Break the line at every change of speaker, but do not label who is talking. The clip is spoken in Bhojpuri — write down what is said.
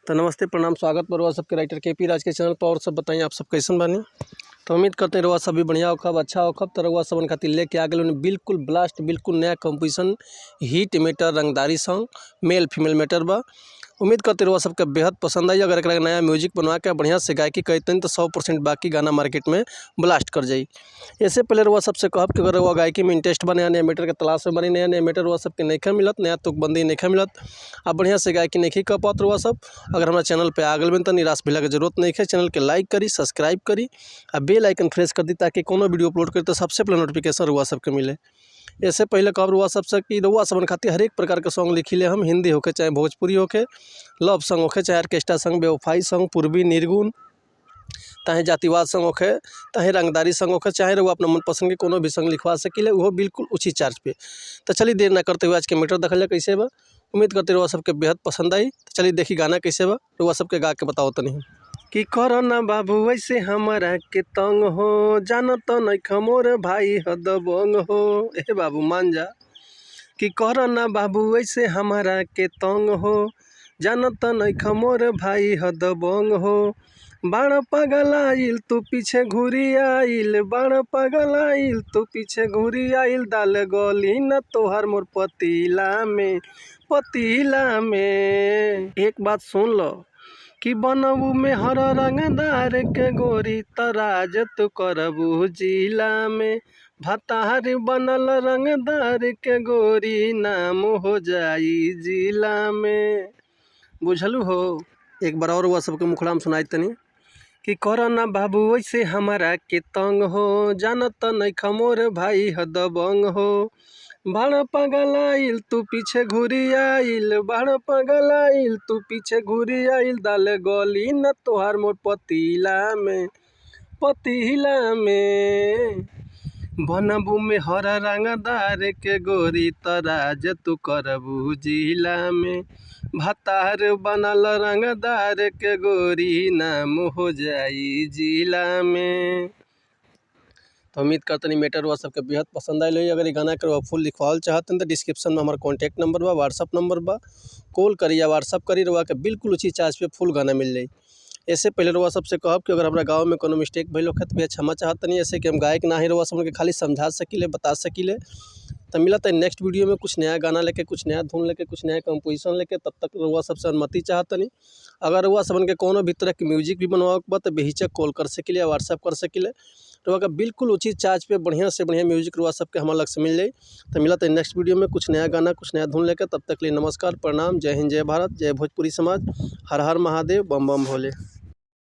तो नमस्ते, प्रणाम, स्वागत बा रउआ सबके राइटर के पी राज के चैनल पर। और सब बताइए, आप सब कैसन बानी? तो उम्मीद करते हैं रउआ सब भी बढ़िया होखब, अच्छा होखब। तो रउआ सबन खातिर लेके आ गेल बिल्कुल ब्लास्ट, बिल्कुल नया कंपोजिशन, हिट मेटर, रंगदारी सॉन्ग, मेल फीमेल मेटर बा। उम्मीद करते रउआ सबके बेहद पसंद आई। अगर एकरा के नया म्यूजिक बनवा के बढ़िया से गायकी करतनी तो 100% बाकी गाना मार्केट में ब्लास्ट कर जाई। इससे पहले रउआ सबसे कहब कि अगर रउआ गायकी में इंटरेस्ट बा, नया नया मैटर के तलाश में बनी, नया नया मैटर रउआ सबके नइखे मिलत, नया तुकबंदी नइखे मिलत, आ बढ़िया से गायकी नइखे कर पात रउआ सब, अगर हमारा चैनल पे आ गइल बानी त निराश भइला के जरूरत नइखे। चैनल के लाइक करी, सब्सक्राइब करी आ बेल आइकन प्रेस कर दी, ताकि कोनो वीडियो अपलोड करी तो सबसे पहले नोटिफिकेशन रउआ सबके मिले। इससे पहले कहब रउआ सबसे कि रउआ सबन खातिर हरेक प्रकार के सॉन्ग लिखिले हम, हिंदी होखे चाहे भोजपुरी होखे, लव सॉन्ग होखे चाहे ऑर्केस्ट्रा सॉन्ग, बेवफाई सॉन्ग, पूर्वी निर्गुण, चाहे जातिवाद सॉन्ग होखे, चाहे रंगदारी सॉन्ग होखे, चाहे रउआ अपना मनपसंद के कोनो भी सॉन्ग लिखवा सकीले, उहो बिल्कुल उचित चार्ज पे। तो चलिए, देर ना करते हुए आज के मैटर देखल जाए कैसे बा। उम्मीद करते रउआ सबके बेहद पसंद आई। तो चलिए देखी गाना कैसे बा, रउआ सबके गा के बताओ तनी। कि करो ना बाबू ऐसे हमरा के तंग हो, जानत नइख मोर भाई ह दबंग हो। ए बाबू, मान जा। कि करो ना बाबू ऐसे हमरा के तंग हो, जानत नइख मोर भाई ह दबंग हो। बाण पागल आइल तू पीछे घुरी आइल, बाण पागल आइल तू पीछे घुरी आइल, दाल गली न तोहर मोर पतीला में, पतीला में। एक बात सुन लो कि बनबू में हर रंगदार के गोरी तराज तू करबू जिला में, भतार बनल रंगदार के गोरी नाम हो जाई जिला में। बुझलू हो? एक बार और हुआ सबके मुखड़ा में सुनाई तनी। कि कर ना बाबू ऐसे हमारा के तंग हो, जानत नइख मोर भाई ह दबंग हो। बाण पागल आइल तू पीछे घुरी आइल, बाण पागल आइल तू पीछे घुरी आइल, दाल गली न तोहार मोर पतीला में, पतीला में। बनबू में हर रंगदार के गोरी तराज तू करबू जिला में, भतार बनल रंगदार के गोरी नाम हो जाई जिला में। तो उम्मीद करतनी मैटर रउआ सबके बेहद पसंद आइल होई। अगर ई गाना के रउआ फुल लिखवावल चाहतन तो डिस्क्रिप्शन में हमार कॉन्टैक्ट नंबर बा, व्हाट्सअप नंबर बा, कॉल करी या व्हाट्सअप करी, रउआ के बिल्कुल उचित चार्ज पे फुल गाना मिल जाई। इससे पहले रउआ सबसे कहब कि अगर हमरा गाँव में कोनो मिस्टेक भइल होखे त भैया क्षमा चाहतनी, ऐसे कि हम गायक ना ही, रउआ सबन के खाली समझा सकीले, बता सकीले। तो मिलत है नेक्स्ट वीडियो में कुछ नया गाना लेके, कुछ नया धुन लेके, कुछ नया कंपोजिशन लेके। तब तक रउआ सबसे अनुमति चाहतनी। अगर रउआ सबन के कोनो भी तरह के म्यूजिक भी बनवावे के बा तो बेहिचक कॉल कर सकीले या व्हाट्सअप कर सकीले। रउआ के बिल्कुल उचित चार्ज पे बढ़िया से बढ़िया म्यूजिक रउआ सबके हमार लग से मिल जाई। तो मिलत है नेक्स्ट वीडियो में कुछ नया गाना, कुछ नया धुन लेके। तब तक के लिए नमस्कार, प्रणाम, जय हिंद, जय भारत, जय भोजपुरी समाज, हर हर महादेव, बम बम भोले।